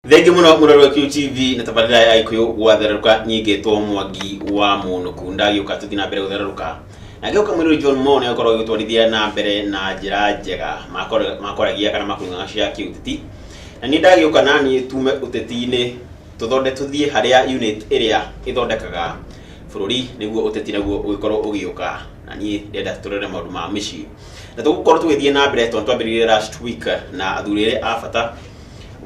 Thengiũ mũno mũrori wa QTV na tabarĩra ya Gĩkũyũ gwatherũka nyingĩtwo Mwangi wa Mũnũku. Ndagĩũka tũthiĩ na mbere gũtherũka na ngĩũka mwĩrĩ John Mo nĩ akorwo agĩtwarithia na mbere na njĩra njega makwaragia kana makũng'ang'a cia kĩũteti, na niĩ ndagĩũka na niĩ tume ũteti-inĩ tũthonde tũthiĩ harĩa unit ĩrĩa ĩthondekaga bũrũri nĩguo ũteti naguo ũgĩkorwo ũgĩũka, na niĩ ndĩrenda tũrore maũndũ ma mĩciĩ na tũgũkorwo tũgĩthiĩ na mbere tondũ twambĩrĩirie last week na athuri erĩ a bata.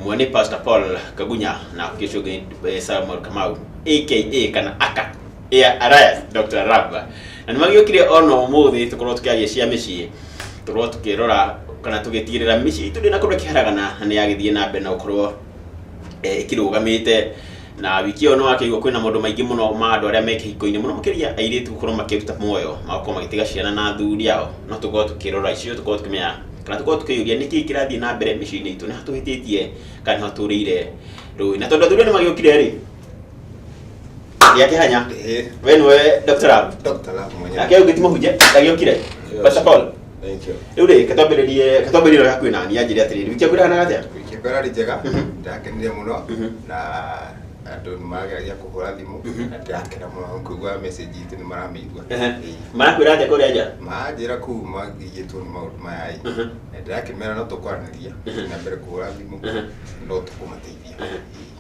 Ũmwe nĩ Pastor Paul Kagunya na ũngĩ ũcio ũngĩ nĩ Samuel Kamau aka kana aka ya Arias Dr. Raba, na nĩ magĩũkire ona ũmũthĩ tũkorwo tũkĩaria cia mĩciĩ, tũkorwo tũkĩrora kana tũgĩtigĩrĩra mĩciĩ itũ ndĩnakorwo ĩkĩharagana na nĩ yagĩthiĩ na mbere na gũkorwo ĩkĩrũgamĩte. Na wiki ĩyo nĩ wakĩigua kwĩna maũndũ maingĩ mũno ma andũ arĩa me kĩhiko-inĩ, mũno makĩria airĩtu gũkorwo makĩruta muoyo, magakorwo magĩtiga ciana na athuri ao. No tũkorwo tũkĩrora icio, tũkorwo tũkĩmenya kana tũkorwo tũkĩyũria nĩkĩĩ kĩrathiĩ na mbere mĩciĩ-inĩ itũ, nĩ ha tũhĩtĩtie kana nĩ ha tũrĩire rũĩ. Na tondũ athuri nĩ magĩũkire rĩ, gĩa kĩhanya. We nĩwe Dr. Love. Dr. Love mwenyewe. Nake ũngĩ ti mũhunjia ndagĩũkire. Pastor Paul. Thank you. Rĩu rĩ, ketwambĩrĩrie ketwambĩrĩrie hakuhĩ na niĩ anjĩre atĩrĩrĩ, wiki yaku ĩrahanaga atĩa? Wiki yakwa ĩrarĩ njega, ndakenire mũno na andũ nĩ marageragia kũhũra thimũ na ndĩrakena mũno kũigua message itũ nĩ maramĩigua. Ĩĩ. Marakwĩra atĩa kũrĩa nja? Manjĩra kũu magiyĩtwo nĩ maũndũ maya ĩ, na ndĩrakĩmera no tũkwaranĩria na mbere kũhũra thimũ no tũkũmateithia.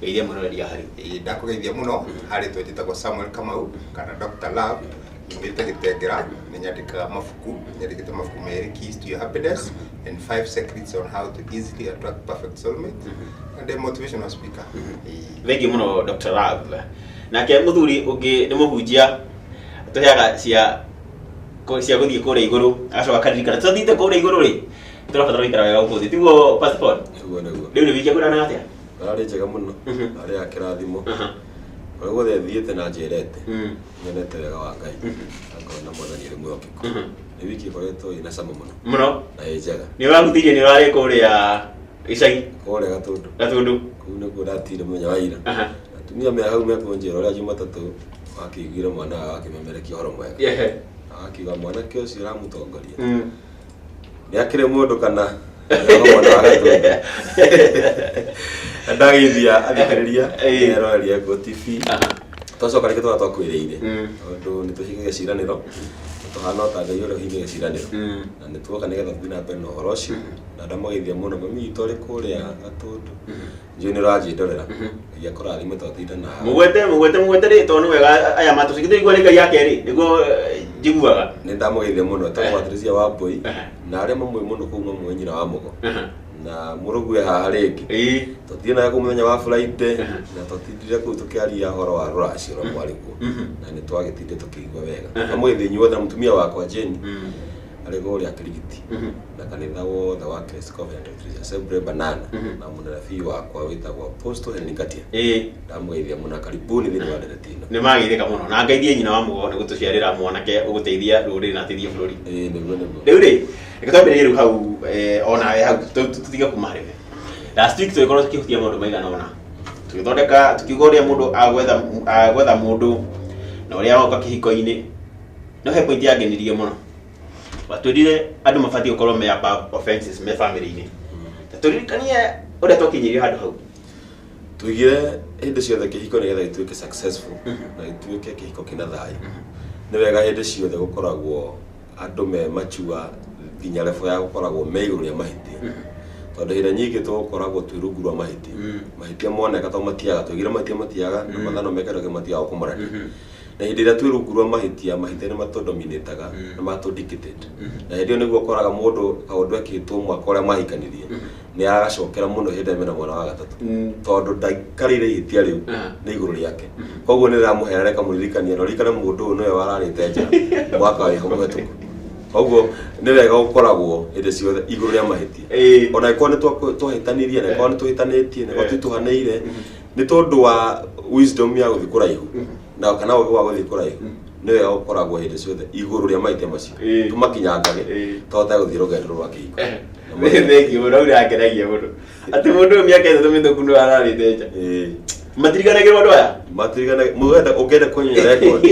Geithia mwĩroreri harĩ. Ĩĩ, ndakũgeithia mũno harĩ twa njĩtagwo Samuel Kamau kana Dr. Love, nyumĩte Gĩtengera, nĩ nyandĩkaga mabuku, nyandĩkĩte mabuku merĩ, Keys to Your Happiness and Five Secrets on How to Easily Attract Perfect Soulmate, na ndĩ motivational speaker. Ĩĩ. Thengiũ mũno Dr. Love. Nake mũthuri ũngĩ nĩ mũhunjia tũheaga cia cia gũthiĩ kũrĩa igũrũ, agacoka akaririkana tũthiĩte kũrĩa igũrũ rĩ, tũrabatara gũikara wega gũkũ thĩ, tiguo Pastor Paul? Nĩguo, nĩguo. Rĩu nĩ wiki yaku ĩrahanaga atĩa? Ĩrarĩ njega mũno, arĩ ya kĩrathimo. Ũrĩa guothe thiĩte na njerete, nyonete wega wa Ngai, na ngona Mwathani arĩ mwĩhokeku. Nĩ wiki ĩkoretwo ĩna cama mũno mũno na ĩ njega. Nĩ ũrahutĩirie, nĩ ũrarĩ kũrĩa gĩcagi? Kũrĩa Gatũndũ. Gatũndũ. Kũu nĩkuo ndatire mũthenya wa ira. Atumia me hau mekũnjĩra ũrĩa Jumatatũ wakĩiguire mwana wao akĩmemerekia ũhoro mwega. Akiuga mwanake ũcio ũramũtongoria nĩ akĩrĩ mũndũ kana mwana wa Gatũndũ. Ndageithia athikĩrĩria eroreri a Go TV. Twacoka rĩngĩ tũrĩa twakwĩrĩire, tondũ nĩ tũhingagia ciĩranĩro na tũhana o ta Ngai ũrĩa ũhingagia ciĩranĩro, na nĩ tuoka nĩgetha tũthiĩ na mbere na ũhoro ũcio. Na ndamũgeithia mũno mami witũ arĩ kũrĩa Gatũndũ, njũĩ nĩ ũranjĩndorera. Ngai akũrathime twatinda nawe. Mũgwete, mũgwete, mũgwete rĩtwa nĩ wega aya matũcigĩte igua rĩ Ngai ya kerĩ nĩguo njiguaga. Nĩ ndamũgeithia mũno etagwo Patricia Wambui, na arĩa mamũĩ mũno kũu mamũĩ nyina wa Mũgo na mũrũgue haha rĩngĩ. Tũthiĩ nawe kũu mũthenya wa Friday na twatindire kũu tũkĩaria ũhoro wa rũracio rwa mwarĩguo na nĩ twagĩtinde tũkĩigua wega. Ndamũgeithia inyuothe na mũtumia wakwa Jane arĩ kũrĩa Kirigiti na kanitha wothe wa Christ Covenant of Jesus Assembly Banana na mũnabii wakwa wĩtagwo Apostle Henry Ngatia. Ndamũgeithia mũno na karibuni thĩinĩ wa ndereti ĩno. Nĩ mageithĩka mũno na ngeithie nyina wa Mũgo nĩ gũtũciarĩra mwanake ũgũteithia rũrĩrĩ na ateithie bũrũri. Ĩĩ, nĩguo, nĩguo. Rĩu rĩ, reke twambĩrĩrie rĩu hau onawe hau tũtige kuma harĩ we. Last week tũgĩkorwo tũkĩhutia maũndũ maigana ũna, tũgĩthondeka tũkiuga ũrĩa mũndũ agwetha mũndũ na ũrĩa oka kĩhiko-inĩ, no he point yangenirie mũno watwĩrire andũ mabatiĩ gũkorwo me above offenses me family-inĩ. Ta tũririkanie ũrĩa twakinyirie handũ hau. Tuigire hĩndĩ ciothe kĩhiko nĩgetha gĩtuĩke successful na gĩtuĩke kĩhiko kĩna thayũ, nĩ wega hĩndĩ ciothe gũkoragwo andũ me mature nginya level ya gũkoragwo me igũrũ rĩa mahĩtia, tondũ hĩndĩ nyingĩ tũgũkoragwo twĩ rungu rwa mahĩtia. Mahĩtia moneka to matiaga, tuigire mahĩtia matiaga na mathano mekĩrwo matiaga gũkũmũrania, na hĩndĩ ĩrĩa twĩ rungu rwa mahĩtia, mahĩtia nĩ matũdominĩtaga na matũdictate, na hĩndĩ ĩyo nĩguo ũkoraga mũndũ kaũndũ ekĩtwo mwaka ũrĩa mahikanirie nĩ aragacokera mũno hĩndĩ ĩrĩa mena mwana wa gatatũ, tondũ ndaikarĩire ihĩtia rĩu nĩ igũrũ rĩake. Koguo nĩ rĩramũhera rĩkamũririkania na ũririkane mũndũ ũyũ nĩwe wararĩte nja mwaka wĩho mũhetũku. Koguo nĩ wega gũkoragwo hĩndĩ ciothe igũrũ rĩa mahĩtia, ona angĩkorwo nĩ twahĩtanirie, na angĩkorwo nĩ tũhĩtanĩtie, na angĩkorwo tũtũhanĩire, nĩ tondũ wa wisdom ya gũthiĩ kũraihu na kana ũgĩ wa gũthiĩ kũraihu, nĩ wega gũkoragwo hĩndĩ ciothe igũrũ rĩa mahĩtia macio, tũmakinyangage tũhote gũthiĩ rũgendo rwa kĩhiko. Thengiũ mũno, ũrangenagia mũno atĩ mũndũ ũyũ mĩaka 3 mĩthũku nĩ ararĩte nja. Matiriganagĩrwo andũ aya. Matirigana mũgenda ũngĩenda kũnyenya record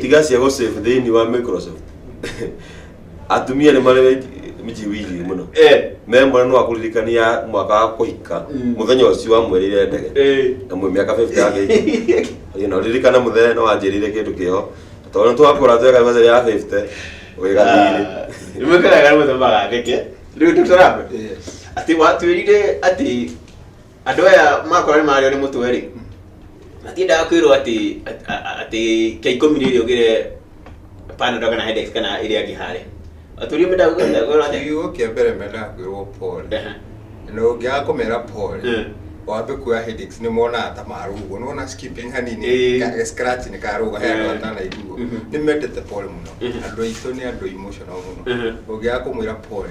tiga cia gũ save thĩinĩ wa Microsoft. Atumia nĩ marĩ Mjiwili mũno. Eh. Me mwana no akũririkania mwaka wa kũhika mũthenya ũcio wamwĩrĩire ndege na mwĩ mĩaka 50 yake. You know, ririkana mũthenya no wanjĩrĩire kĩndũ kĩho. Tondũ nĩ twakũra tweka mbeca ya 50 ũgĩgathirĩ. Nĩ mwĩkaraga nĩ mũthemba gatheke. Rĩu Dr. Rabe, Yes. atĩ watwĩrire atĩ andũ aya makora nĩ marĩo nĩ mũtwe rĩ, matiendaga kwĩrwo atĩ atĩ kĩa ikũmi rĩrĩ ũgĩre Panadol kana Headache kana ĩrĩa ĩngĩ harĩa. Atwĩrire mendaga kwĩrwo atĩa? Kiugo kĩa mbere mendaga kwĩrwo pole. Na ũngĩaga kũmera pole, wambe kuoya headaches nĩ monaga ta marũgwo. Nĩ wona skipping hanini, ka scratch nĩ karũga he andũ atanaiguo. Nĩ mendete pole mũno. Andũ aitũ nĩ andũ emotional mũno. Ũngĩaga kũmwĩra pole,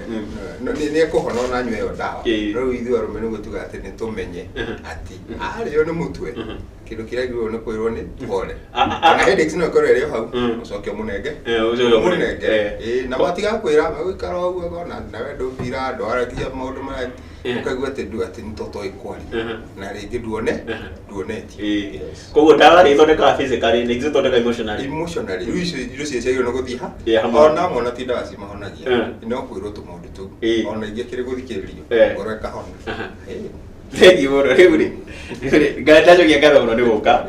nĩ ekũhona ona anyue ĩyo ndawa. No rĩu ithuĩ arũme nĩguo tugaga atĩ nĩ tũmenye atĩ arĩo nĩ mũtwe, kĩndũ kĩrĩa agĩrĩirwo nĩ kwĩrwo nĩ pole. Ona headaches no ĩkorwo ĩrĩ o hau, ũcoke ũmũnenge. Ũcoke ũmũnenge. Ũmũnenge. Ĩĩ, na matigakwĩra, megũikara o ũguo akona nawe ndũmbira, ndwaragia maũndũ marĩa ũkaigua atĩ ndu atĩ nĩ tũtoĩ kwaria. Na rĩngĩ nduone, nduonetie. Koguo ndawa rĩ ĩthondekaga physically na ithuĩ tũthondekaga emotionally. Emotionally, rĩu icio indo cio ciagĩrĩirwo nĩ gũthiĩ ha? Yeah, hamwe. Ona amwe ona ti ndawa cimahonagia. No kwĩrwo tũmaũndũ tũu. Ona ingĩ kĩrĩ gũthikĩrĩrio, ngoro ĩkahona. Ĩĩ. Thengi mũno rĩu rĩ. Ndacokia ngatho mũno nĩ gũka.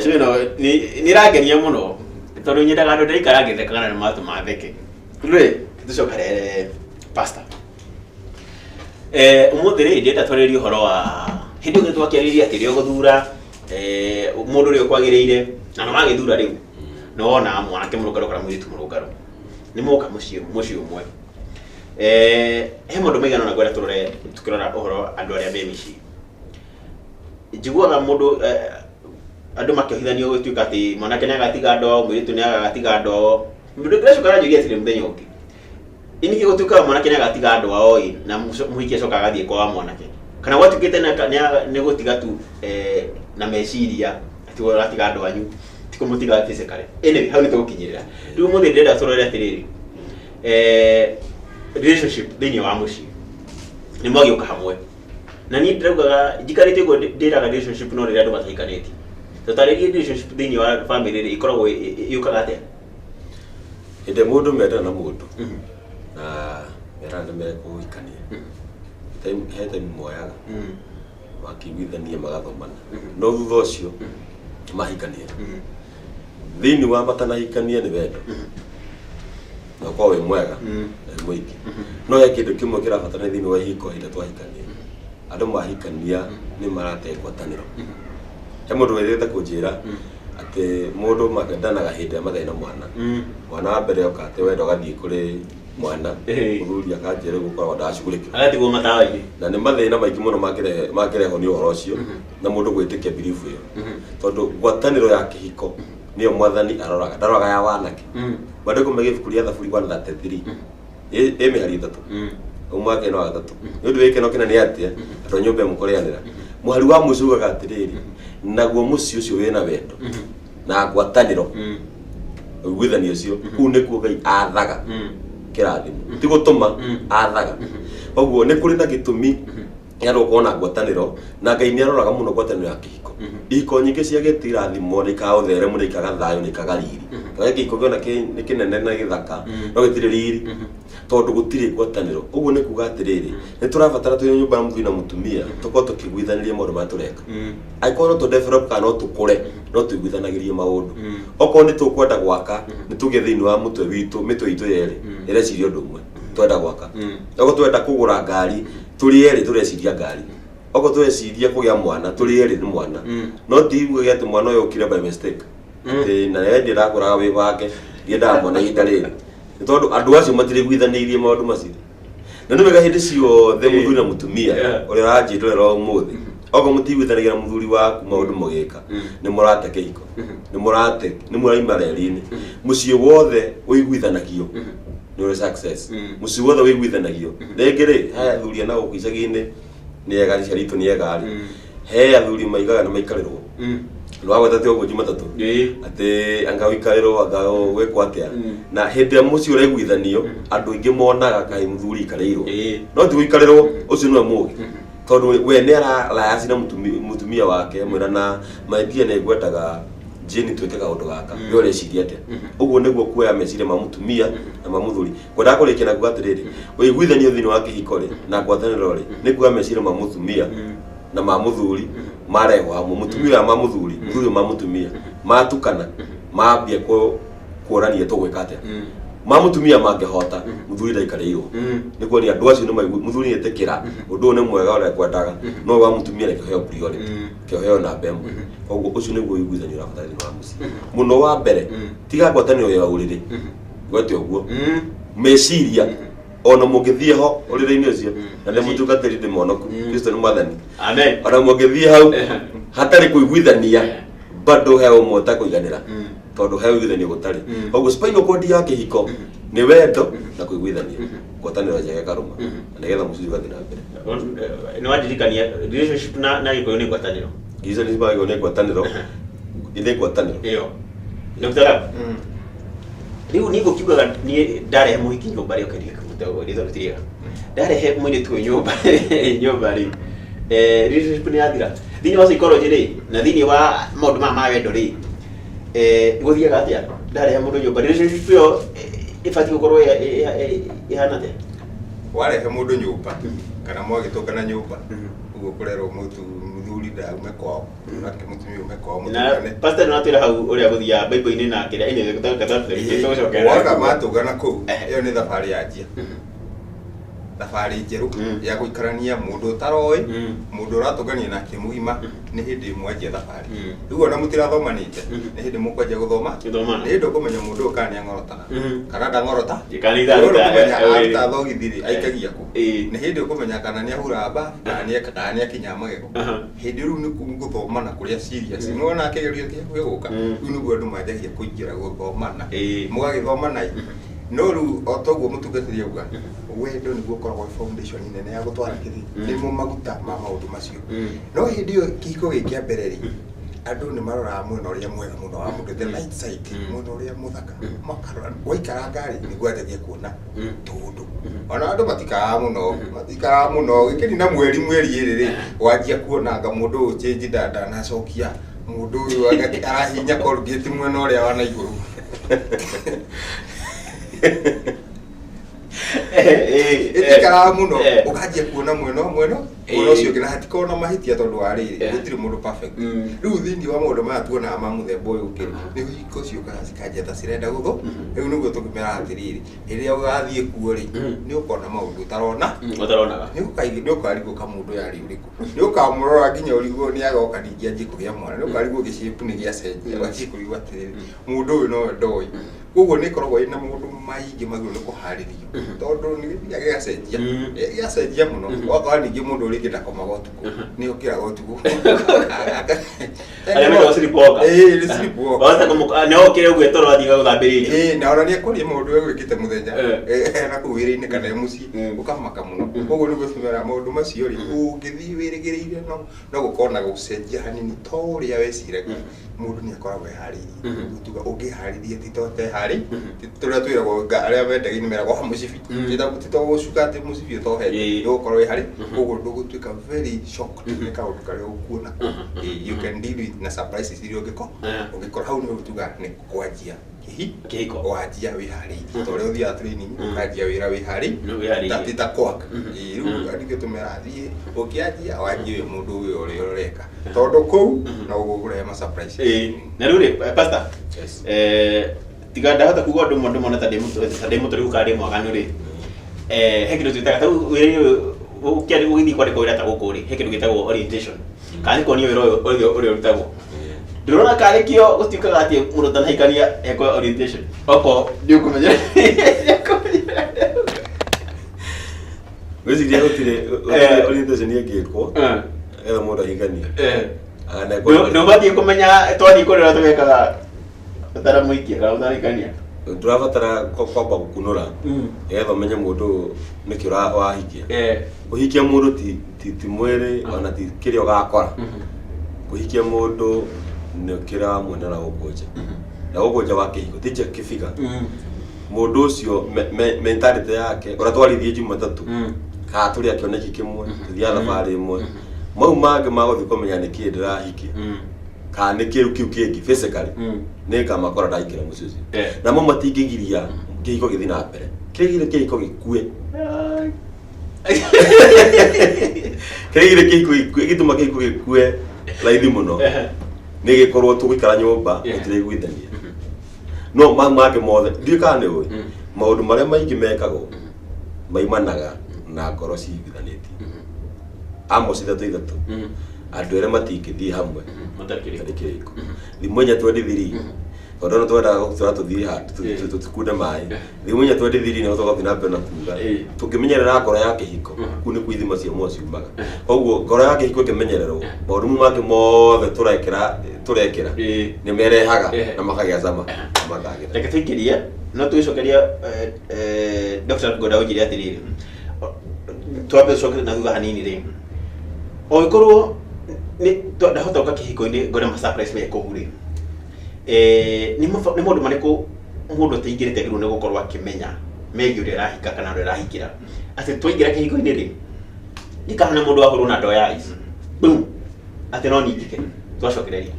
Show ĩno nĩ ĩrangenia mũno tondũ nyendaga andũ ndaikara ngĩthekaga na nĩ matũma theke. Rĩu rĩ, tũcokerere pastor. Ũmũthĩ rĩ ndĩrenda twarĩrĩrie ũhoro wa hĩndĩ ĩyo twakĩarĩrĩria atĩ rĩrĩa ũgũthura mũndũ ũrĩa ũkwagĩrĩire na nĩ wagĩthura rĩu nĩ wona mwanake mũrũngarũ kana mũirĩtu mũrũngarũ nĩ moka mũciĩ mũciĩ ũmwe. He maũndũ maigana ũna ngwenda tũrore tũkĩrora ũhoro andũ arĩa me mĩciĩ. Njiguaga mũndũ andũ makĩohithanio gũtuĩka atĩ mwanake nĩ agatiga andũ ao, mũirĩtu nĩ agatiga andũ ao. Mũndũ ndĩracoka aranjũria atĩrĩ mũthenya ũngĩ, ĩ nĩkĩ gũtuĩkaga mwanake nĩ agatiga andũ ao ĩ na mũhiki acoka agathiĩ kwa mwanake? Kana gwatuĩkĩte nĩ gũtiga tu na meciria atĩ we ũratiga andũ anyu ti kũmũtiga physically. Anyway, hau nĩ tũgũkinyĩrĩra. Rĩu ũmũthĩ ndĩrenda tũrore atĩrĩrĩ, relationship thĩinĩ wa mũciĩ nĩ mwagĩũka hamwe na niĩ ndĩraugaga njikarĩte ũguo ndĩraga relationship no rĩrĩa andũ matahikanĩtie. Tũtarĩrie relationship thĩinĩ wa family rĩ ĩkoragwo yũkaga atĩa? Hĩndĩ ĩrĩa mũndũ mendana na mũndũ na merana nĩ mekũhikania, he time moyaga makĩiguithania magathomana, no thutha ũcio mahikania. Thĩinĩ wa matanahikania nĩ wendo na ũkorwo wĩ mwega na wĩ mũingĩ, no he kĩndũ kĩmwe kĩrabatarania thĩinĩ wa ihiko hĩndĩ ĩrĩa twahikania. Andũ mahikania nĩ marate ngwatanĩro. He mũndũ wĩrĩte kũnjĩra atĩ mũndũ makendanaga hĩndĩ ĩrĩa matarĩ na mwana. Mwana wa mbere oka atĩ wendo ũgathiĩ kũrĩ mwana, mũthuri akanjĩra rĩu gũkoragwo ndacugurĩkĩrwo. Agatigwo matawa-inĩ. Na nĩ mathĩna maingĩ mũno mangĩrehwo nĩ ũhoro ũcio na mũndũ gwĩtĩkia belief ĩyo. Tondũ ngwatanĩro ya kĩhiko nĩyo mwathani aroraga, ndaroraga ya wanake. Maandĩko megiĩ ibuku rĩa Thaburi 133 ĩ mĩhari ĩtatũ, ũmwe wa kerĩ na wa gatatũ. Nĩ ũndũ wĩ gĩkeno kĩnene atĩa andũ a nyũmba ĩmwe kũrĩanĩra. Mũhari wa mũico ugaga atĩrĩrĩ, naguo mũciĩ ũcio wĩna wendo na ngwatanĩro, ũiguithanio ũcio, kũu nĩkuo Ngai athaga kĩrathimo, ti gũtũma athaga. Koguo nĩ kũrĩ na gĩtũmi kĩa andũ gũkorwo na ngwatanĩro, na Ngai nĩ aroraga mũno ngwatanĩro ya kĩhiko. Ihiko nyingĩ ciagĩte irathimo na ikaga ũtheremu na ikaga thayũ na ikaga riri. Kana kĩhiko kĩona nĩ kĩnene na gĩthaka no gĩtirĩ riri tondũ gũtirĩ ngwatanĩro. Ũguo nĩ kuga atĩrĩrĩ, nĩ tũrabatara twĩ nyũmba ya mũthuri na mũtumia tũkorwo tũkĩiguithanĩria maũndũ marĩa tũreka. Angĩkorwo no tũ develop kana no tũkũre, no tũiguithanagĩrie maũndũ. Okorwo nĩ tũkwenda gwaka, nĩ tũgĩe thĩinĩ wa mũtwe witũ, mĩtwe itũ yerĩ ĩreciria ũndũ ũmwe twenda gwaka. Okorwo twenda kũgũra ngari, tũrĩ erĩ tũreciria ngari. Okorwo tũreciria kũgĩa mwana, tũrĩ erĩ nĩ mwana. No ti uge atĩ mwana ũyũ okire by mistake. Atĩ na we ndĩrakũraga wĩ wake, ndiendaga mwana ihinda rĩrĩ. Nĩ tondũ andũ acio matirĩiguithanĩirie maũndũ macio. Na nĩ wega hĩndĩ ciothe mũthuri na mũtumia ũrĩa ũranjĩndorera ũmũthĩ, okorwo mũtiguithanagia na mũthuri waku maũndũ mũgĩka, nĩ mũrate kĩhiko, nĩ mũrate, nĩ mũraima reri-inĩ. Mũciĩ wothe ũiguithanagio nĩ ũrĩ success. Mũciĩ wothe ũiguithanagio. Rĩngĩ rĩ, he athuri a na gũkũ icagi-inĩ nĩ ega, aciari aitũ nĩ ega rĩ, he athuri maigaga nĩ maikarĩrwo. Nĩwagweta ti ũguo Jumatatũ? Atĩ anga ũikarĩrwo anga gwĩkwo atĩa. Na hĩndĩ ĩrĩa mũciĩ ũraiguithanio, andũ aingĩ monaga kaĩ mũthuri aikarĩirwo. No ti gũikarĩrwo, ũcio nĩwe mũgĩ. Tondũ we nĩ ararayaci na mũtumia wake mwĩra na my dear nĩ ngwendaga Jane twĩke kaũndũ gaka, we ũreciria atĩa? Ũguo nĩguo kuoya meciria ma mũtumia na ma mũthuri. Ngwendaga kũrĩkia na kuga atĩrĩrĩ, ũiguithanio thĩinĩ wa kĩhiko rĩ na ngwatanĩro rĩ, nĩ kuoya meciria ma mũtumia na ma mũthuri marehwo hamwe, mũtumia ũyũ ma mũthuri, mũthuri ũyũ ma mũtumia, matukana mambia kuorania tũgwĩka atĩa. Ma mũtumia mangĩhota, mũthuri ndaikarĩirwo. Nĩ kuonia andũ acio nĩ maigu mũthuri nĩ etĩkĩra ũndũ ũyũ nĩ mwega ũrĩa ekwendaga, no wa mũtumia nĩ kĩheo priority, kĩheo namba ĩmwe. Koguo ũcio nĩguo ũiguithanio ũrabatara thĩinĩ wa mũciĩ mũno. Wa mbere, tiga ngwatanĩro ya ũrĩrĩ, gwete ũguo meciria, ona mũngĩthiĩ ho ũrĩrĩ-inĩ ũcio na nĩ mũtungatĩri ndĩ monoku, Kristo nĩ mwathani. Amen. Ona mũngĩthiĩ hau hatarĩ kũiguithania, bado he ũmwe ũtakũiganĩra, tondũ he ũiguithanio gũtarĩ. Koguo spinal cord ya kĩhiko nĩ wendo na kũiguithania, ngwatanĩro njega ĩkarũma na nĩgetha mũciĩ ũgathiĩ na mbere. Nĩ wandirikania relationship na Gĩkũyũ nĩ ngwatanĩro. Icio nĩ cibangagwo nĩ ngwatanĩro, nĩ ngwatanĩro. Ĩyo Dr. Love, rĩu niĩ ngũkiugaga niĩ ndarehe mũhiki nyũmba rĩ, okay, rĩtwa rĩtirĩega, ndarehe mũirĩtu ũyũ nyũmba rĩ, relationship nĩ yathira. Thĩinĩ wa psychology rĩ, na thĩinĩ wa maũndũ maya ma wendo rĩ, gũthiaga atĩa ndarehe mũndũ nyũmba? Relationship ĩyo ĩbatiĩ gũkorwo ĩhana atĩa? Warehe mũndũ nyũmba kana mwagĩtũngana nyũmba, ũguo kũrerwo mũtu mũthuri ndaume kwao nake mũtumia ume kwao Na mũtũngane. Pastor nĩ watwĩra hau ũrĩa gũthiaga Bible-inĩ na kĩrĩa ĩnĩ. Wona matũngana kũu, ĩyo nĩ thabarĩ yanjia, thabarĩ njerũ ya gũikarania mũndũ ũtaroĩ, mũndũ ũratũngania nake mũgima. Nĩ hĩndĩ mwanjia thabarĩ. Rĩu ona mũtirathomanĩte, nĩ hĩndĩ mũkwanjia gũthoma. Gũthomana. Nĩ hĩndĩ ũkũmenya mũndũ ũyũ kana nĩ ang'orotaga kana ndang'orota. Kana nĩ Nĩ hĩndĩ ũkũmenya aruta aruta thogithi rĩ, aikagia kũ. Nĩ hĩndĩ ũkũmenya kana nĩ ahuraga bafu, kana nĩ akinyaga magego. Hĩndĩ rĩu nĩ gũthomana kũrĩa serious. Nĩ wona kĩgerio kĩhakuhĩ gũka, rĩu nĩguo andũ manjagia kũingĩra gũthomana. Mũgagĩthomana ĩ, no rĩu o toguo mũtungatĩri auga, wendo nĩguo ũkoragwo wĩ foundation nene ya gũtwara kĩrĩ, nĩmo maguta ma maũndũ macio. No hĩndĩ ĩyo kĩhiko gĩ kĩa mbere rĩ, andũ nĩ maroraga mwena ũrĩa mwega mũno wa mũndũ, the light side, mwena ũrĩa mũthaka. Makarora waikaranga rĩ, nĩguo anjagia kuona tũndũ. Ona andũ matikaraga mũno, matikaraga mũno gĩkĩri na mweri 2 rĩ, wanjia kuona anga mũndũ ũyũ change ndanacokia, mũndũ ũyũ anga arahihinya Colgate mwena ũrĩa wa na igũrũ. Ĩtikaraga mũno, ũkanjia kuona mwena ũcio ũngĩ, na hatikorwo na mahĩtia, tondũ wa rĩrĩ, gũtirĩ mũndũ perfect. Rĩu thĩinĩ wa maũndũ maya tuonaga ma mũthemba ũyũ ũngĩ, nĩ hiko ciũkaga cikanjia ta cirenda gũthũ. Rĩu nĩguo tũkĩmeraga atĩrĩrĩ, rĩrĩa ũgathiĩ kuo rĩ, nĩ ũkona maũndũ ũtarona. Ũtaronaga. Nĩ ũkarigwo kamũndũ yarĩ ũrĩkũ, nĩ ũkamũrora nginya ũrigwo nĩ agoka ningĩ anjie kũgĩa mwana, nĩ ũkarigwo gĩcĩpu nĩ gĩacenjia, ũganjia kũrigwo atĩrĩrĩ, mũndũ ũyũ nowe ndoĩ. Koguo nĩ ĩkoragwo ĩna maũndũ maingĩ magĩrĩirwo nĩ kũharĩrio, tondũ nĩ gĩthiaga gĩgacenjia. Gĩgacenjia mũno. Ũgakora ningĩ mũndũ ũrĩa ũngĩ ndakomaga ũtukũ, nĩ okĩraga ũtukũ. Arĩa metagwo sleepwalker. Ĩĩ, nĩ sleepwalker. Wahota nĩ okĩre ũguo toro athiĩ gũthambĩria irio. Ĩĩ, na ona nĩ ekwaria maũndũ egwĩkĩte mũthenya na kũu wĩra-inĩ kana e mũciĩ, ũkamaka mũno. Koguo nĩguo tũmeraga maũndũ macio rĩ, ũngĩthiĩ wĩrĩgĩrĩire no gũkorwo na gũcenjia hanini to ũrĩa weciragia, mũndũ nĩ akoragwo eharĩirie. Tuga ũngĩharĩria ti to teharĩ tũrĩa twĩragwo arĩa mendagia nĩ meragwo oha mũcibi. Ti to gũcuka atĩ mũcibi ũtohete, nĩ gũkorwo wĩharĩ. Koguo ndũgũtuĩka very shocked nĩ kaũndũ karĩa ũkuona kũu. You can deal with na surprises iria ũngĩkora hau. Nĩ tuga nĩ kwanjia kĩhiko. Wanjia wĩharĩirie ta ũrĩa ũthiaga training, ũkanjia wĩra wĩharĩirie. Wĩharĩirie. Ti ta quack. Ĩĩ, rĩu ningĩ tũmera thiĩ ũkĩanjia wanjie wĩ mũndũ ũyũ ũrĩa ũreka, tondũ kũu no gũkũrehe ma surprise. Ĩĩ. Na rĩu rĩ, pastor, Yes. Tiga ndahota kuga ũndũ ũmwe, andũ mone ta ndĩ mũtũrĩku kana ndĩ mwaganu rĩ, he kĩndũ twĩtaga tarĩu wĩra-inĩ ũyũ, ũgĩthiĩ kwandĩkwo wĩra ta gũkũ rĩ, he kĩndũ gĩtagwo orientation, kana nĩ kuonio wĩra ũyũ ũrĩa ũrutagwo. Ndũrona karĩ kĩo gũtuĩkaga atĩ mũndũ ũtanahikania ekwo orientation, okorwo nĩ ũkũmenya. Ngwĩciria gũtirĩ orientation ĩngĩkwo getha mũndũ ahikanie. Nĩ ũbatiĩ kũmenya twathiĩ kũrĩra tũgekaga ũtaramũikia kana ũtarahikania. Ndũrabatara kwamba gũkunũra nĩgetha ũmenye mũndũ ũyũ nĩkĩ wahikia. Kũhikia mũndũ ti mwĩrĩ, ona ti kĩrĩa ũgakora. Kũhikia mũndũ nĩ kĩrĩa wamuonera gũkũ nja, na gũkũ nja wa kĩhiko ti nja kĩbiga. Mũndũ ũcio mentality yake, ũrĩa twarithie Jumatatũ, kana tũrĩ a kĩoneki kĩmwe, tũthiaga thabarĩ ĩmwe, mau mangĩ magũthiĩ kũmenya nĩkĩ ndĩrahikia. Kana nĩ kĩu kĩu kĩngĩ physically nĩ ngamakora ndaingĩra mũciĩ ũcio. Namo matingĩgiria kĩhiko gĩthiĩ na mbere. Kĩrĩa gĩgire kĩhiko gĩkue, kĩrĩa gĩgire kĩhiko gĩkue, gĩtũma kĩhiko gĩkue raithi mũno nĩ gĩkorwo tũgũikara nyũmba tũtiraiguithania. No mau mangĩ mothe ndiũĩ kana nĩ ũĩ, maũndũ marĩa maingĩ mekagwo maimanaga na ngoro ciguithanĩtie. Amos 3:3, andũ erĩ matingĩthiĩ hamwe matarĩ kĩrĩko. Matarĩ kĩrĩko. Thimũ 4:23, tondũ no twendaga gũtwara tũthiĩ handũ tũkunde maĩ. Thimũ 4:23 nĩ tũgathiĩ na mbere na kuga tũngĩmenyerera ngoro ya kĩhiko, kũu nĩkuo ithima cia muoyo ciumaga. Koguo ngoro ya kĩhiko ĩkĩmenyererwo, maũndũ mau mangĩ mothe tũrekĩra tũrekĩra nĩ merehaga na makagĩa cama na makagĩra. Reke tũingĩrie no tũgĩcokeria Dr. Ngoda ũnjĩre atĩrĩrĩ, twambe tũcoke na thutha hanini rĩ, ũngĩkorwo nĩ ndahota gũka kĩhiko-inĩ ngore ma surprise me kũu rĩ, nĩ maũndũ marĩkũ mũndũ ataingĩrĩte agĩrĩirwo nĩ gũkorwo akĩmenya megiĩ ũrĩa arahika kana ũrĩa arahikĩra, atĩ twaingĩra kĩhiko-inĩ rĩ, ndikahana mũndũ wahũrwo na ndoo ya ice, boom, atĩ no ningĩke twacokereria.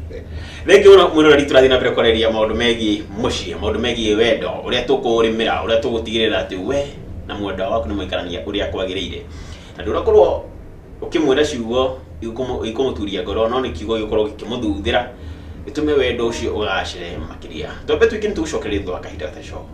Thengiũ mũno mwĩroreri, tũrathiĩ na mbere kwarĩrĩria maũndũ megiĩ mũciĩ, maũndũ megiĩ wendo, ũrĩa tũkũũrĩmĩra, ũrĩa tũgũtigĩrĩra atĩ we na mwendwa waku nĩ mwaikarania ũrĩa kwagĩrĩire, na ndũnakorwo ũkĩmwĩra ciugo ikũmũturia ngoro, no nĩ kiugo gĩgũkorwo gĩkĩmũthuthĩra gĩtũme wendo ũcio ũgacĩre makĩria. Twambe tuingĩ nĩ tũgũcokereria thutha wa kahinda gatarĩ coho.